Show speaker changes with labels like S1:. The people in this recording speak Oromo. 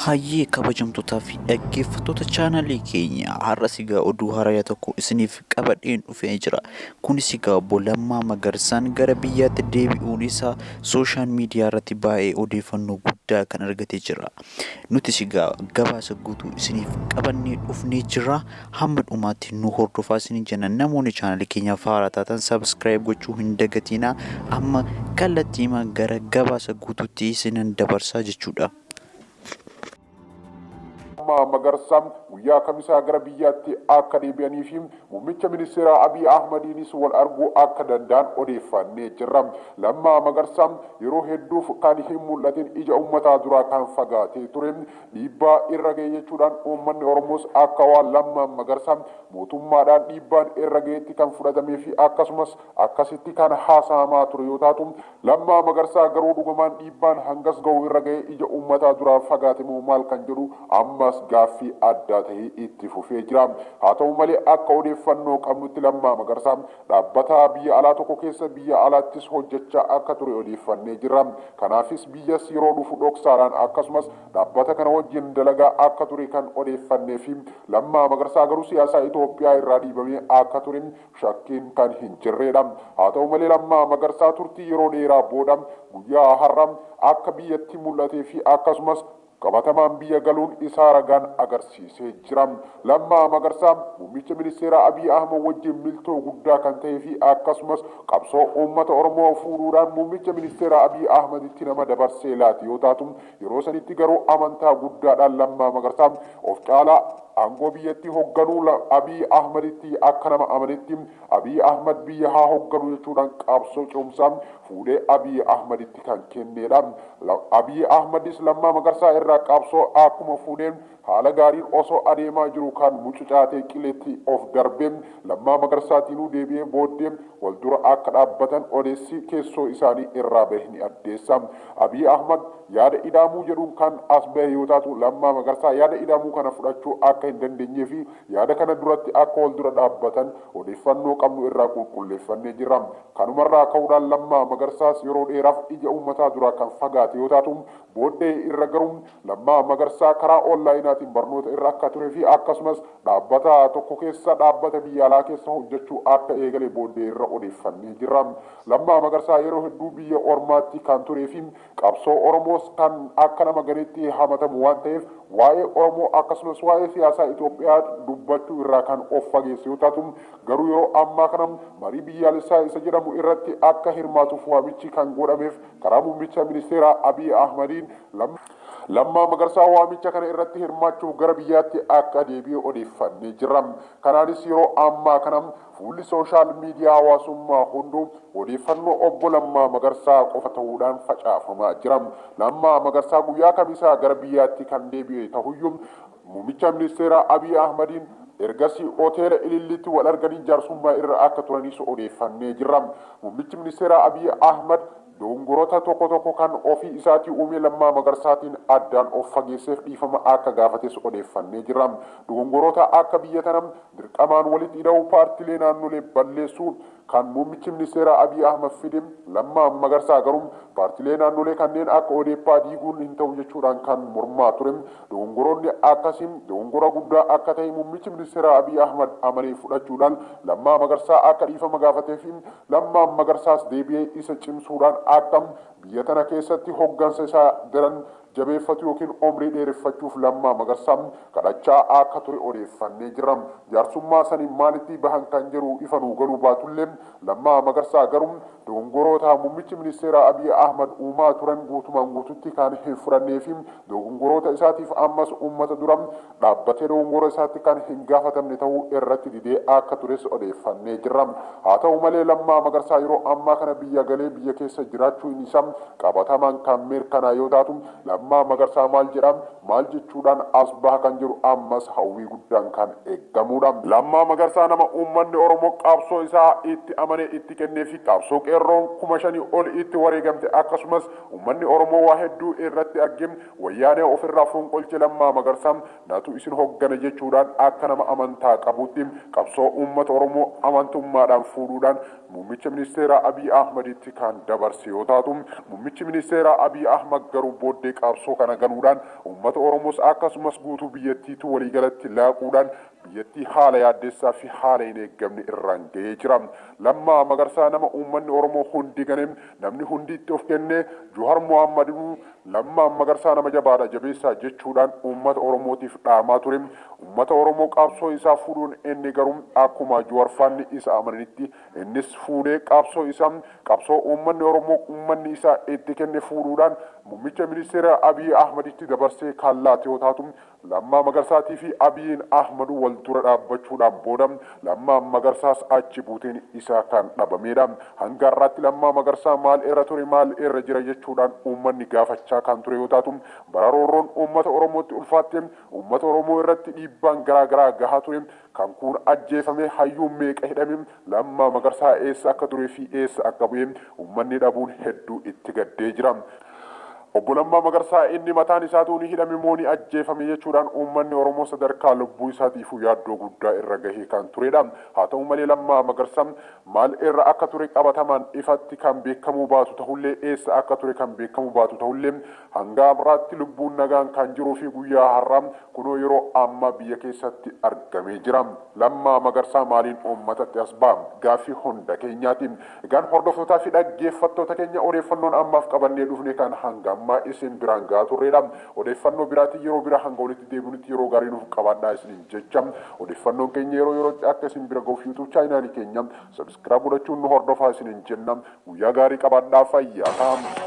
S1: Hayyee, kabajamtootaa fi dhaggeeffattoota chaanalii keenya, har'as egaa oduu haaraa tokko isiniif qabadheen dhufee jira. Kunis egaa obbo Lammaa Magarsaan gara biyyaatti deebi'uun isaa social media irratti baay'ee odeeffannoo guddaa kan argatee jira. Nutis egaa gabaasa guutuu isiniif qabannee dhufnee jira. Hamma dhumaatti nu hordofaa isiniin jenna. Namoonni chaanalii keenyaaf haaraa taatan subscribe gochuu hin dagatinaa. Amma kallattiima gara gabaasa guutuutti isinan dabarsaa jechuudha.
S2: Lammaa Magarsaa guyyaa Kamisaa gara biyyaatti akka deebi'anii fi muummicha ministeeraa Abiy Ahmadiinis wal arguu akka danda'an odeeffannee jirra. Lammaa Magarsaa yeroo hedduuf kan hin mul'atin, ija uummataa duraa kan fagaatee ture, dhiibbaa irra ga'e jechuudhaan uummanni Oromoos akka waan Lammaa Magarsaa mootummaadhaan dhiibbaan irra ga'etti kan fudhatamee fi akkasumas akkasitti kan haasa'amaa ture yoo taatu, Lammaa Magarsaa garuu dhugumaan dhiibbaan hangas ga'u irra ga'ee ija uummataa duraa fagaate moo maal kan jedhu ammas gaaffii addaa ta'ee itti fufee jira. Haa ta'u malee, akka odeeffannoo qabnutti Lammaa Magarsaa dhaabbata biyya alaa tokko keessa biyya alaattis hojjechaa akka ture odeeffannee jirra. Kanaafis biyyas yeroo dhufu dhoksaadhaan akkasumas dhaabbata kana wajjin dalagaa akka ture kan odeeffannee fi Lammaa Magarsaa garuu siyaasaa Itoophiyaa irraa dhiibamee akka ture shakkiin kan hin jirredha. Haa ta'u malee, Lammaa Magarsaa turtii yeroo dheeraa booda guyyaa har'a akka biyyatti mul'atee fi akkasumas qabatamaan biyya galuun isaa ragaan agarsiisee jira. Lammaa Magarsaa muummicha ministeeraa Abiy Ahmad wajjin miltoo guddaa kan ta'ee fi akkasumas qabsoo uummata Oromoo fuudhuudhaan muummicha ministeeraa Abiy Ahmaditti nama dabarsee laate yoo taatu, yeroo sanitti garuu amantaa guddaadhaan Lammaa Magarsaa of caalaa aangoo biyyattii hoogganuu Abiy Ahmaditti akka nama amanetti, Abiy Ahmad biyya haa hoogganu jechuudhaan qabsoo ce'umsaa fuudhee Abiy Ahmaditti kan kennedha. Abiy Ahmadis Lammaa Magarsaa irraa qabsoo akkuma fuudheen haala gaariin osoo adeemaa jiru kan mucucaatee qileetti of darbe Lammaa Magarsaatiinuu deebi'ee booddee wal dura akka dhaabbatan odeessi keessoo isaanii irraa bahe ni addeessa. Abiy Ahmad yaada ida'amuu jedhuun kan as bahe yoo taatu, Lammaa Magarsaa yaada ida'amuu kana fudhachuu akka hin dandeenyee fi yaada kana duratti akka wal dura dhaabbatan odeeffannoo qabnu irraa qulqulleeffannee jirra. Kanumarraa ka'uudhaan Lammaa Magarsaas yeroo dheeraaf ija uummataa duraa kan fagaate yoo taatu, booddee irra garuu Lammaa Magarsaa karaa onlaayinaatiin barnoota irra akka turee fi akkasumas dhaabbata tokko keessa, dhaabbata biyya alaa keessa hojjechuu akka eegale booddee irra odeeffannee jirra. Lammaa Magarsaa yeroo hedduu biyya ormaatti kan turee fi qabsoo Oromoos kan akka nama ganeetti hamatamu waan ta'eef, waa'ee Oromoo akkasumas waa'ee siyaasaa Itoophiyaa dubbachuu irraa kan of fageesse yoo taatu, garuu yeroo ammaa kana marii biyyaalessaa isa jedhamu irratti akka hirmaatuuf waamichi kan godhameef karaa muummicha ministeeraa Abiy Ahmadiin, Lammaa Magarsaa waamicha kana irratti hirmaachuuf gara biyyaatti akka deebi'e odeeffannee jirra. Kanaanis yeroo ammaa kana fuulli social media hawaasummaa hunduu odeeffannoo obbo Lammaa Magarsaa qofa ta'uudhaan facaafamaa jira. Lammaa Magarsaa guyyaa Kamisaa gara biyyaatti kan deebi'e ta'uyyuu, muummicha ministeeraa Abiy Ahmadiin ergasii hoteela Ililliitti wal arganii jaarsummaa irra akka turanis odeeffannee jirra. Muummichi ministeeraa Abiy Ahmad dogongoroota tokko tokko kan ofii isaatii uume Lammaa Magarsaatiin addaan of fageesseef dhiifama akka gaafates odeeffannee jirra. Dogongoroota akka biyya tana dirqamaan walitti hidhuu, paartilee naannolee balleessuu kan muummichi ministeeraa Abiy Ahmad fide, Lammaa Magarsaa garuu paartilee naannolee kanneen akka ODP diiguun hin ta'u jechuudhaan kan mormaa ture. Dogongoroonni akkasii dogongora guddaa akka ta'e muummichi ministeeraa Abiy Ahmad amanee fudhachuudhaan Lammaa Magarsaa akka dhiifama gaafatee fi Lammaa Magarsaas deebi'ee isa cimsuudhaan akka biyya tana keessatti hoggansa isaa daran jabeeffatu yookiin umrii dheereffachuuf Lammaa Magarsaa kadhachaa akka ture odeeffannee jirra. Jaarsummaa saniin maalitti bahan kan jedhu ifa nuu galuu baatullee, Lammaa Magarsaa garuu dogongoroota muummichi ministeeraa Abiy Ahmad uumaa turan guutumaan guututti kan hin fudhannee fi dogongoroota isaatiif ammas uummata dura dhaabbatee dogongora isaatti kan hin gaafatamne ta'uu irratti didee akka tures odeeffannee jirra. Haa ta'u malee, Lammaa Magarsaa yeroo ammaa kana biyya galee biyya keessa jiraachuun isaa qabatamaan kan mirkanaa yoo taatu, Lammaa Magarsaa maal jedha, maal jechuudhaan as baha kan jiru ammas hawwii guddaan kan eeggamudha. Lammaa Magarsaa nama uummanni Oromoo qabsoo isaa itti amanee itti kennee fi qabsoo qeerroon 5,000 ol itti wareegamte, akkasumas uummanni Oromoo waa hedduu irratti arge, wayyaanee ofirraa fonqolche, Lammaa Magarsaa natu isin hoggana jechuudhaan akka nama amantaa qabutti qabsoo uummata Oromoo amantummaadhaan fuudhuudhaan muummicha ministeera Abiy Ahmeditti kan dabarse yoo taatu, muummichi ministeera Abiy Ahmed garuu booddee qabsoo kana ganuudhaan uummata Oromoos akkasumas guutuu biyyattiitu waliigalatti laaquudhaan biyyattii haala yaaddessaa fi haala hin eeggamne irraan ga'ee jira. Lammaa Magarsaa nama uummanni Oromoo hundi gane, namni hundi itti of kenne, Johaar Mohaammadinuu Lammaa Magarsaa nama jabaadha, jabeessaa jechuudhaan uummata Oromootiif dhaamaa ture. Uummata Oromoo qabsoo isaa fuudhuun inni garuu akkuma Johaar faanni isa amananitti innis fuudhee qabsoo isaa, qabsoo uummanni Oromoo uummanni isaa itti kenne fuudhuudhaan muummicha ministeera Abiy Ahmeditti dabarsee kan laate yoo taatu, Lammaa Magarsaatii fi Abiyin Ahmadu wal dura dhaabbachuudhaan booda Lammaa Magarsaas achi buuteen isaa kan dhabamedha. Hanga har'aatti Lammaa Magarsaa maal irra ture, maal irra jira jechuudhaan uummanni gaafachaa kan ture yoo taatu, bara roorroon uummata Oromootti ulfaatte uummata Oromoo irratti dhiibbaan garaa garaa gahaa ture, kan kun ajjeefame, hayyuun meeqa hidhame, Lammaa Magarsaa eessa akka turee fi eessa akka bu'e uummanni dhabuun hedduu itti gaddee jira. Obbo Lammaa Magarsaa inni mataan isaatu ni hidhame moo ni ajjeefame jechuudhaan uummanni Oromoo sadarkaa lubbuu isaatiifuu yaaddoo guddaa irra gahee kan turedha. Haa ta'u malee Lammaa Magarsaa maal irra akka ture qabatamaan ifatti kan beekamuu baatu ta'ullee, eessa akka ture kan beekamuu baatu ta'ullee, hanga har'aatti lubbuun nagaan kan jiruu fi guyyaa har'aa kunoo yeroo ammaa biyya keessatti argamee jira. Lammaa Magarsaa maaliin uummatatti as ba'a? Gaaffii hunda keenyaati. Egaan hordoftootaa fi dhaggeeffattoota keenya, odeeffannoon ammaaf qabannee dhufne kan hanga ammaa isin biraan gahaa turredha. Odeeffannoo biraatiin yeroo bira hanga walitti deebinutti yeroo gaarii nuuf qabaadhaa isiniin jecha, odeeffannoon keenya yeroo yerootti akka isin bira gahuuf YouTube chaanaalii keenya subscribe godhachuun nu hordofaa isiniin jenna. Guyyaa gaarii qabaadhaa, fayyaa ta'aa.